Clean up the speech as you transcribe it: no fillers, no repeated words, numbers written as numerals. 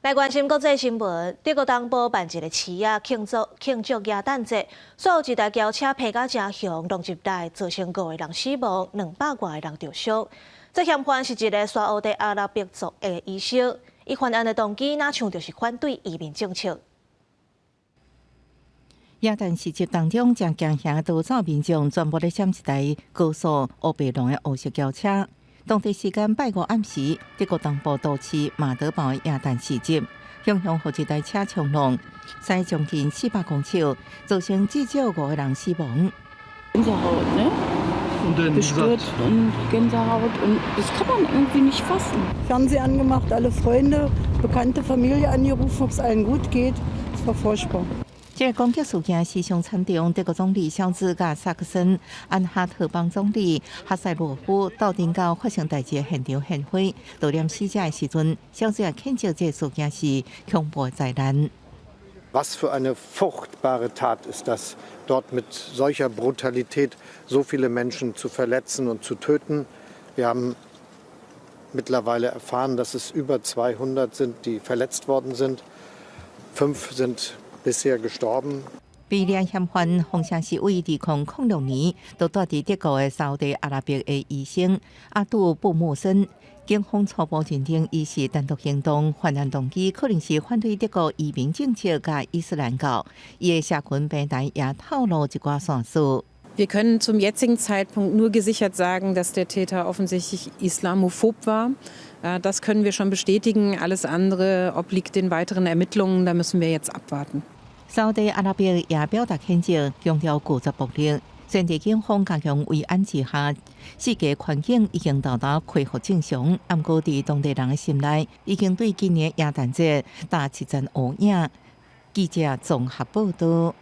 來關心國際新聞，德國東部辦一个市仔慶祝慶祝耶誕節，煞有一台轎車迫甲誠凶，撞入來，造成五个人死亡，200外个人著傷。這嫌犯是一个沙烏地阿拉伯族的醫生，伊犯案的動機若像就是反對移民政策。耶誕市集當中，誠驚嚇逃走民眾全部咧閃一台高速烏白龍的烏色轎車。當地時間拜五暗時，德國東部都市馬德堡的耶誕市集，雄雄予一台車衝撞，駛將近400公尺，造成至少五個人死亡。 Gänsehaut, ne? Bestürzt und Gänsehaut und das kann man irgendwie nicht fassen. Fernsehen angemacht, alle Freunde, Bekannte, Familie angerufen, ob es allen gut geht. Es war furchtbar. 這个攻擊事件死傷慘重，德國總理蕭茲佮薩克森安哈特邦總理哈塞洛夫鬥陣到發生代誌的現場獻花，悼念死者的時陣，蕭茲也譴責這个事件是恐怖災難。 Was für eine furchtbare Tat ist das, dort mit solcher Brutalität so viele Menschen zu verletzen und zu töten. Wir haben mittlerweile erfahren, dass es über 200 sind, die verletzt worden sind. Fünf sind bisher gestorben. 被掠嫌犯風聲是位2006年就蹛佇德國的沙烏地阿拉伯的醫生阿杜布穆森。警方初步認定伊是單獨行動，犯案動機可能是反對德國移民政策佮伊斯蘭教。伊的社群平台也透露一寡線索。 Wir können zum jetzigen Zeitpunkt nur gesichert sagen, dass der Täter offensichtlich islamophob war. Das können wir schon bestätigen. Alles andere obliegt den weiteren Ermittlungen. Da müssen wir jetzt abwarten. 沙烏地阿拉伯也表達譴責，強調拒絕暴力。雖然警方加強維安之下，世界環境已經到達恢復正常，毋過佇當地人的心內，已經對今年耶誕節打一層烏影。記者綜合報道。